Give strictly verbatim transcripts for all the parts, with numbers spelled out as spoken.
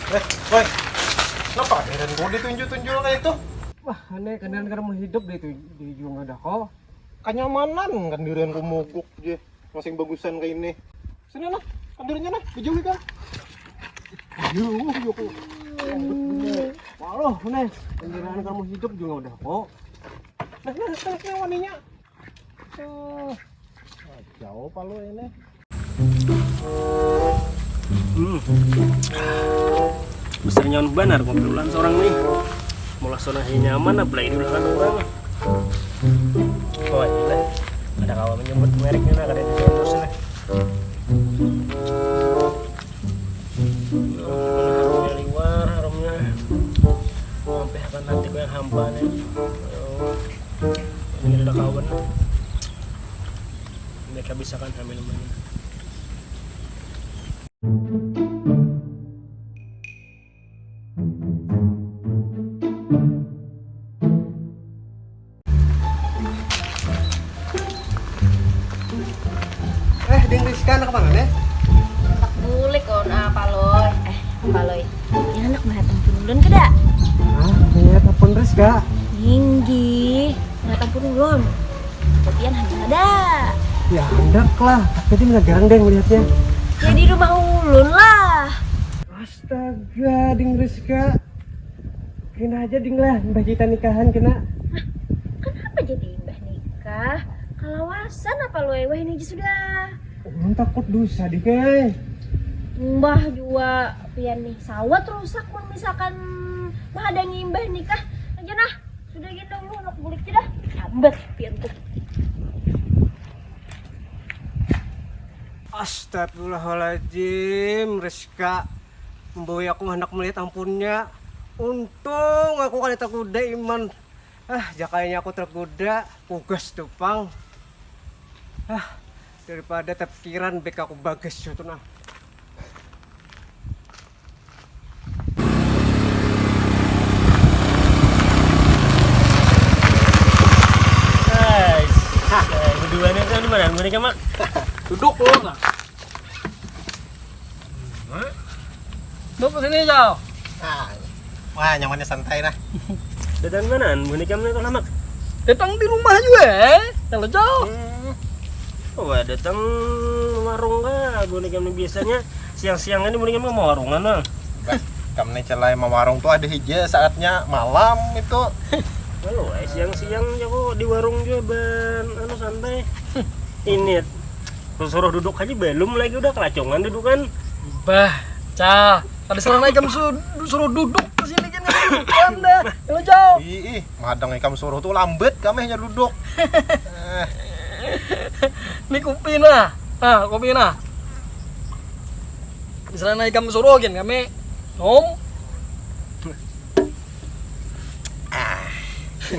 Eh, woi. Kenapa kandiran kau ditunjuk-tunjuk kayak itu? Wah, aneh, kandiran kada mau hidup di itu, di ujung ada kau. Kanyamanan kandiran kau mogok je. Masing bagusan kayak ini. Sini nah, kandirannya nah, dijauhi kan. Jauh, jauh. Walau, aneh, kandiran kada mau hidup juga udah kok. Nah, nah, nah, nah, waninya. Oh, jauh palu ini. Hmm. Besar nyaman banar kopi ulan seorang nih. Mula sonah nyaman, apalagi diulangan orang. Oh, ini lah. Ada kawan menyebut mereknya nah, kada di endorse nah. Harumnya liwar, harumnya. Sampai akan nanti kau yang hampa nih. Ayo. Ini ada kawan. Mereka bisa kan hamil mana? Eh, Ding Rizka, anak mana nih? Anak bulik, on, ah, Paloy. Eh, Paloy. Yang anak melihat ampun ulun kada? Hah, lihat ampun Rizka? Inggih, melihat ampun ulun. Tapi yang handak ada. Ya, handak lah. Tapi dia nggak garang deh melihatnya. Ya, di rumah ulun lah. Astaga, Ding Rizka. Kena aja, Ding, lah, mbah kita nikahan kena. Hah? Kenapa jadi imbah nikah? Kalawasan apa lu, eh? Wah, ini aja sudah. Ulun takut dosa, Ding, eh. Mbah jua pian nih, sawat rusak mun misalkan menghadangi imbah nikah. Aja nah, sudah gini dulu, anak bulik aja dah. Lambat pian tuh. Astagfirullahaladzim, Rizka. Membawa aku hendak melihat ampunnya. Untung aku kada tergoda iman. Ah, jakanya aku tergoda, pugas tu pang. Ah, daripada terpikiran bek aku bagas tu nah. Guys, berdua nih kan mana? Mereka mah duduk lu nah. Tuh, ke sini, Jal. Nah, wah, nyamannya santai nah. Datang mana? Mun ikam ni tahu lamak. Datang di rumah juga, eh. Kalau jauh. Hmm. Wah, datang warung kah? Mun ikam ni biasanya siang-siang ini mun ikam mau warungan lah. Bah, kam ni calai mawarung tuh ada hija saatnya malam itu. Kalau eh, siang-siang jago di warung juga ben anu santai. Ini suruh duduk aja belum lagi udah kelacongan dudukan. Bah, Cal, kada salah naik kamu suruh, suruh duduk di sini kan, kan dah. Halo, Cal. Ih, ih, madang ikam suruh tuh lambat kami hanya duduk. Eh. Ini kopi nah. Ah, kopi nah. Misalnya naik kamu suruh gin kami. Nom.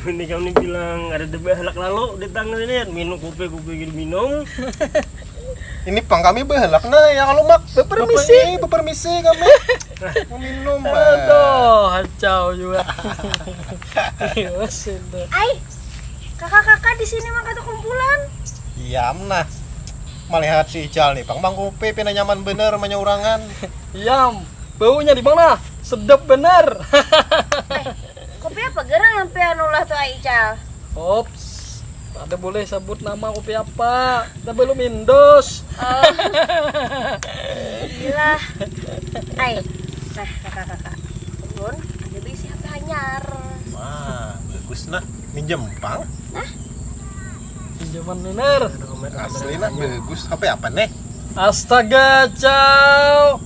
Ini kami bilang ada debat halak lalu di tangan ini, minum kopi, kopi gitu minum. Ini pang kami bahalak nah ya kalau mak. Bepermisi, bepermisi kami. Meminum. Aduh, kacau juga. Iya, sih. Ai, kakak-kakak di sini maka tuh kumpulan. Iya nah. Melihat si Ical nih, pang bang kopi pina nyaman bener manyaurangan. Iya, baunya di mana? Sedap bener. Kopi apa gerang yang pian ulah tuh ai Ical? Ops, ada boleh sebut nama kopi apa? Kita belum indos. Oh. Gila. Ai, nah kakak-kakak, ulun ada bisi H P hanyar. Wah, bagus nah. Minjem pang? Nah, pinjaman bener. Asli nah, bagus. H P apa nih? Astaga, cau.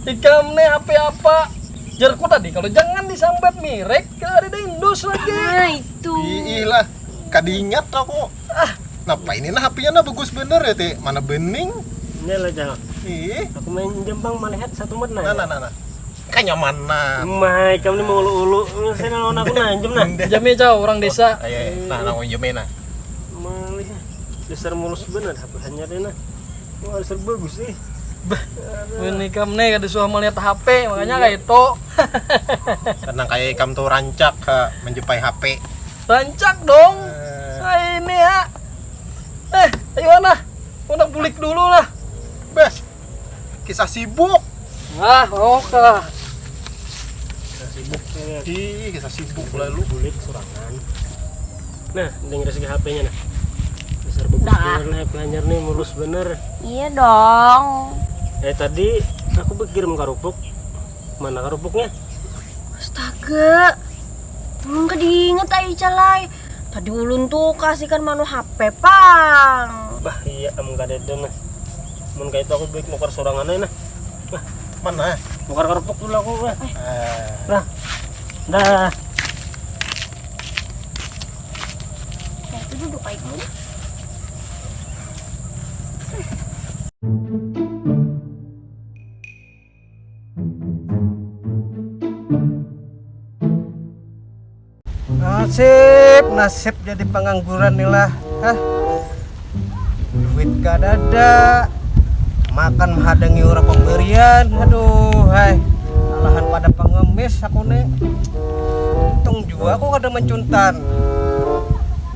Ikam nih H P apa? Jarku tadi kalau jangan disambat mirek, kalau ada indos lagi. Nah, itu. Ih lah, kada ingat aku. Ah, napa ini nah H P-nya nah bagus bener ya, Ti? Mana bening? Ini lah, Jang. Ih. Aku main jempang melihat satu menit nah. Nah, nah, nah, nah. Kanyaman nah. Mai, kamu ni mau ulu-ulu. Saya lawan aku nah, jem nah. Jami cau orang desa. Ayo, nah, nah, jami nah. Melihat dasar mulus bener, apa hanya deh nah. Wah, dasar bagus sih. Ini kam nih kada suah melihat H P, makanya kayak itu. Tenang kayak ikam tuh rancak ke menjepai H P. Rancak dong. Eh. Nah, ini ya. Eh, ayo nah. Mau bulik dulu lah. Bes. Kisah sibuk. Ah, oke. Kisah sibuk. Ih, kisah sibuk lalu. Bulik surangan. Nah, dengan rezeki H P-nya nah. Besar bagus bener nih, pelanyar nih mulus bener. Iya dong. Eh tadi aku berkirim karupuk. Mana karupuknya? Astaga. Belum kedinget aja calai. Tadi ulun tuh kasihkan manu H P pang. Bah iya am kadada nah. Mun kayak itu aku baik nukar sorangan aja nah. Bah, mana? Nukar kerupuk dulu aku bah. Eh. Nah. Dah. Nah, itu duduk aja dulu. Nasib, nasib jadi pengangguran nih lah. Hah? Duit kada ada, makan menghadangi orang pemberian. Aduh, hai. Alahan pada pengemis aku nih. Untung juga aku kada mencuntan.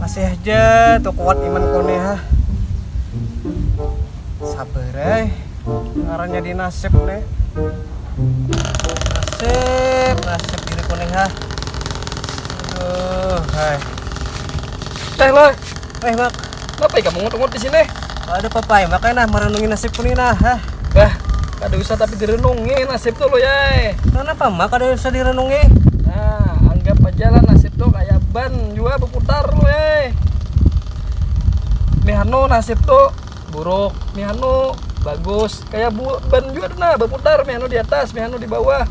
Masih aja tuh kuat iman kone ha. Sabar eh. Ngarannya di nasib nih. Nasib, nasib diri kuning ha. Aduh, hai. Teh loh. Eh mak. Kenapa kamu ngut-ngut di sini? Ada papai makanya nah merenungi nasib kuning nah ha. Bah, kada usah tapi direnungi nasib tuh lo ya. Kenapa mak kada usah direnungi? Nah, anggap aja lah nasib tuh kayak ban juga berputar lo ya. Mihano nasib tuh buruk, mihano bagus, kayak bu ban juga tuh nah berputar, mihano di atas, mihano di bawah.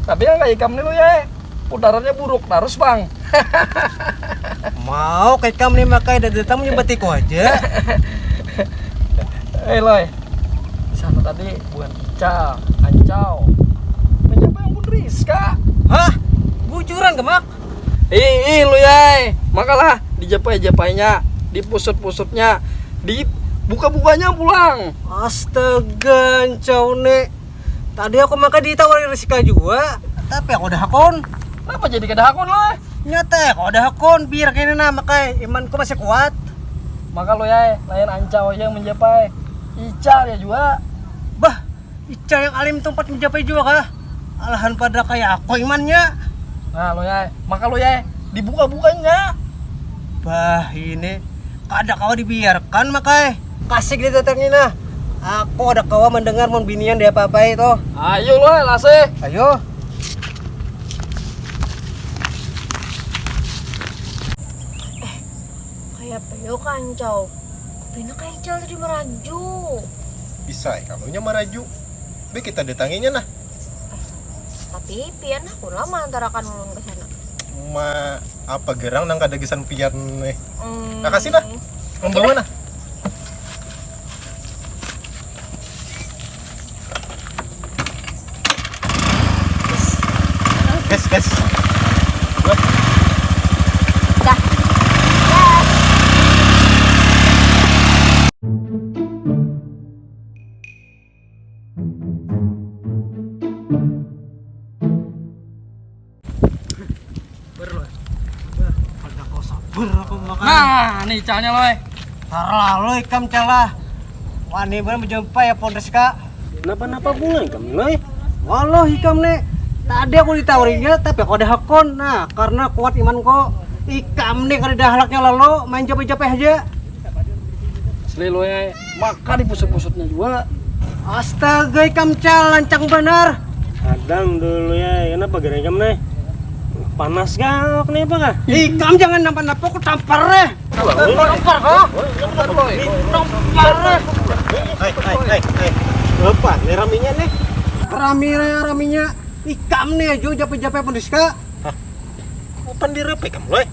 Tapi yang kayak ikam nih lo ya, putarannya buruk terus bang. Mau kayak ikam nih makai datang menyebatiku aja. Eh loy, di sana tadi bukan ical, ancau. Mencoba yang pun Rizka. Hah? Bujuran gemak? Ih, ih lu yai, makalah dijapai-japainya, dipusut-pusutnya, dibuka-bukanya pulang. Astaga, ancau nek. Tadi aku maka ditawari Rizka juga, tapi aku udah hakon. Kenapa jadi kada hakon lah? Nyata ya, aku udah hakon, biar kini nah, maka imanku masih kuat. Maka lo ya, lain ancau aja yang menjapai. Ical ya juga. Bah, Ica yang alim tempat mencapai juga kah? Alahan pada kayak aku imannya. Nah lo ya, maka lo ya dibuka-bukanya. Bah ini kada kawa dibiarkan makai. Kasih dia datangnya nah. Aku ada kawa mendengar mau binian dia apa-apa itu. Ayo lo lase. Ayo. Kayak peyok kancau. Pina kayak ical tadi meraju. Bisa ya kamunya meraju. Be kita datanginya nah. Tapi pian aku lah mantarakan ulun ke sana. Ma apa gerang nang kada gesan pian nih. Hmm. Makasih nah. Membawa nah. Gas, gas. Buat. Dah. Nih, calnya, Loy. Terlalu ikam, calah. Wani banar menjumpai ya, Pondres, Kak. Kenapa-napa pula ikam, Loy? Walau ikam, nih. Tadi aku ditawarinya, tapi aku ada hakon. Nah, karena kuat imanku. Ikam, nih, kada ada halaknya lalu, main japai-japai aja. Asli, Loy, ai. Maka dipusut-pusutnya juga. Astaga, ikam, Cal, lancang banar. Hadang dulu, ya. Kenapa gerai ikam, nih? Panas kah? Kenapa kah? Ikam jangan napa-napa, aku tampar, eh. Tampar, ha? Tampar, eh. Hai, hai, hai, hai. Apa? Ini raminya, nih. Rami, raminya. Ikam, nih, aja japai-japai, Pondres, Kak. Hah? Pandir apa ikam, Loy?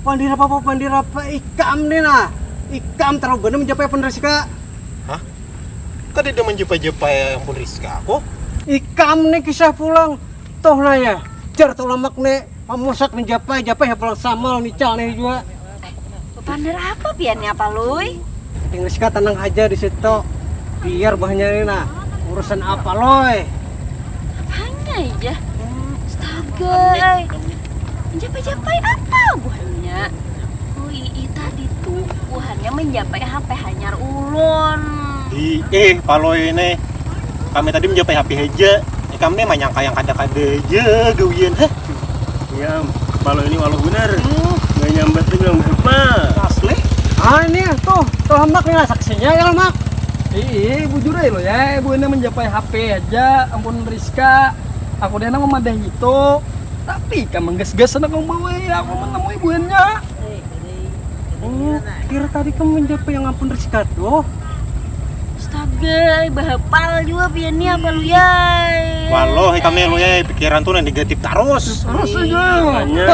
Pandir apa, pandir apa? Ikam, nih, nah. Ikam terlalu banar menjapai, Pondres, Kak. Hah? Kada ada menjapai-japai, ampun, Rizka, aku. Ikam, nih, kisah pulang. Toh, nah, ya. Jar tuh lamak, nih. Pamusat menjapai, japai ya pulang sama lawan Ical nih jua. Bepander apa pian ni, Apa Lui? Inggris kah, tenang haja di situ. Biar bahnya ni nah. Urusan Apa Lui? Apanya aja? Astaga, ai. Menjapai-japai apa buhannya? Oh, ii tadi tuh buhannya menjapai H P hanyar ulun. Ih, eh, Palui ini. Kami tadi menjapai H P aja. Eh, kami manyangka yang kada-kada aja gawian, hah? Iya, Am. Palui ini waluh benar. Hmm. Nggak nyambat tuh bilang berapa. Asli. Ah, ini tuh, tuh Mak nih saksinya ya, Mak. Ih, bujur aja lo ya, ibu ini menjapai H P aja, ampun Rizka. Aku dia nang memadahi itu. Tapi kamu gas-gas anak kamu bawa ya, aku menemui buhannya. Oh, kira tadi kamu menjapai yang ampun Rizka tuh. Astaga, bahapal juga pian ni Apa Lui ai. Walau kami Lui ai, pikiran tuh negatif terus. Terus aja. Makanya.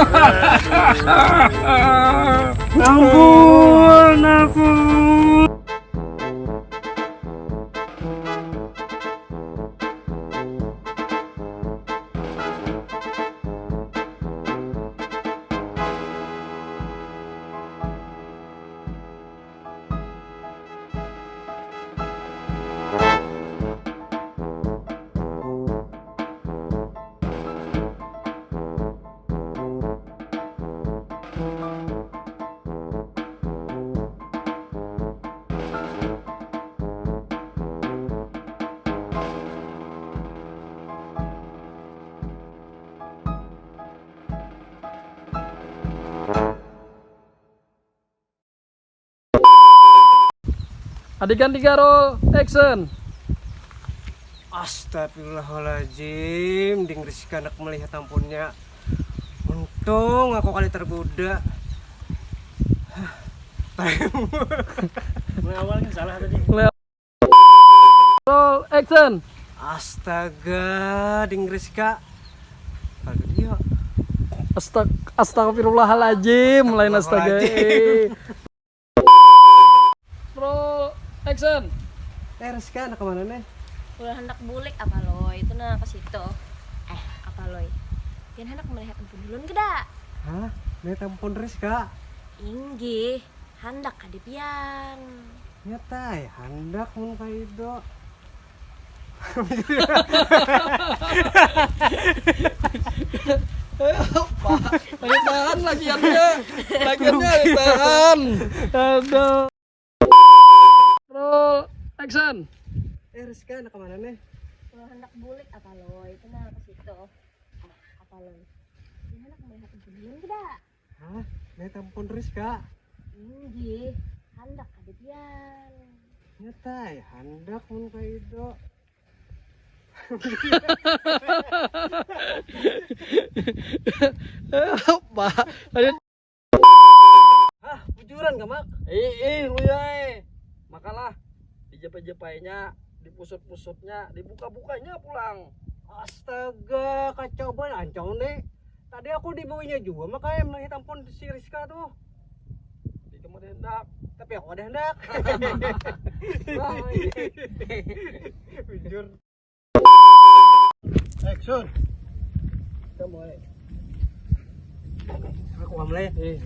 Ampun, ampun. Adegan tiga, roll, action. Astagfirullahaladzim, ding Rizka anak melihat ampunnya. Untung aku kali tergoda. Mulai awalnya salah tadi. Mulai Roll, action. Astaga, ding Rizka. Kalau dia. Astag astagfirullahaladzim, lain astaga. Astagfirullahaladzim. Roll, action. Eh, Rizka, anak kemana nih? Udah hendak bulik Apa Lui, itu nah ke situ. Eh, Apa Lui. Pian hendak melihat ampun ulun kada? Hah? Melihat ampun Rizka? Inggih. Handak kada pian? Nyatai, handak mun kaido. Ayo, Pak. Ayo tahan lagiannya. Lagiannya ayo tahan. Aduh. Roll action. Eh, Rizka, anak kemana nih? Kalau hendak bulik Apa Lui, itu nah ke situ. Apa Lui? Ini hendak melihat ampun ulun kada? Hah? Melihat ampun Rizka? Inggih, handak kada pian? Nyatai, handak mun kaido. Apa? Hah, bujuran kah, Mak? Ih, ih, Lui ai. Makalah, dijepet-jepetnya, dipusut-pusutnya, dibuka-bukanya pulang. Astaga, kacau banget, ancau nih. Tadi aku dibawanya juga, makanya melihat ampun si Rizka tuh. Di kamu ada hendak. Tapi aku ada hendak. Bujur. Action. Kamu, eh. Aku kamu, eh. Eh.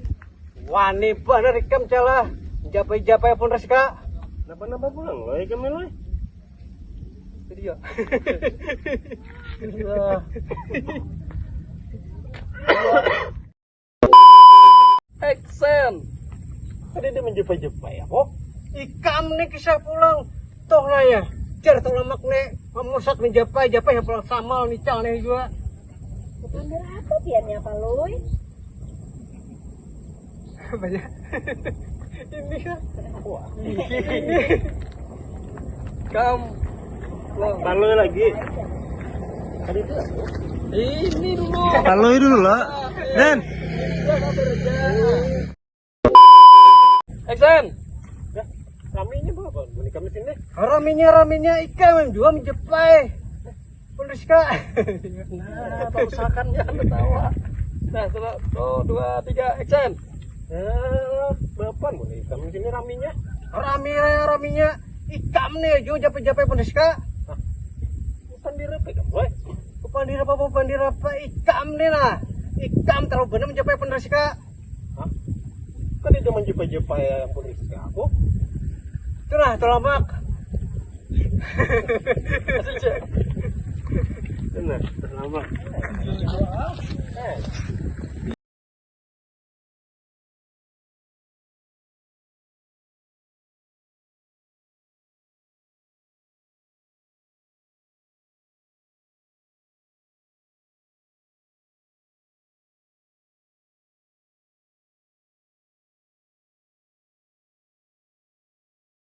Wani banar ikam, calah. Japai-japai pun Rizka. Napa-napa pulang, Lui, ikam, Lui? Itu dia. Iya. Action. Kada ada menjepai-jepai aku. Ikam nih kisah pulang. Toh lah ya. Jar toh lamak nih. Mamusat menjepai-jepai ya pulang sama nih cal nih juga. Pamer apa piannya Palui? Banyak. Ini kan. Wah. Ini. Kam. Wah. Palui lagi. Ini dulu. Palui dulu lah. Dan Action. Raminya berapa? Buni kami sini. Raminya raminya ikam yang dua menjepai. Pun Rizka. Nah, tak usahakan jangan tertawa. Nah, satu, dua, tiga, action. Eh, berapa? Buni kami sini raminya. Rami raya raminya ikam nih juga japai-japai pun Rizka. Bukan direpek, boy. Bukan dirapa bukan dirapa ikam nih lah. Ikam terlalu benar menjapai pun Rizka. Kan dia menjepai-jepai yang pun Rizka aku. Itulah tolamak. Benar, terlambat.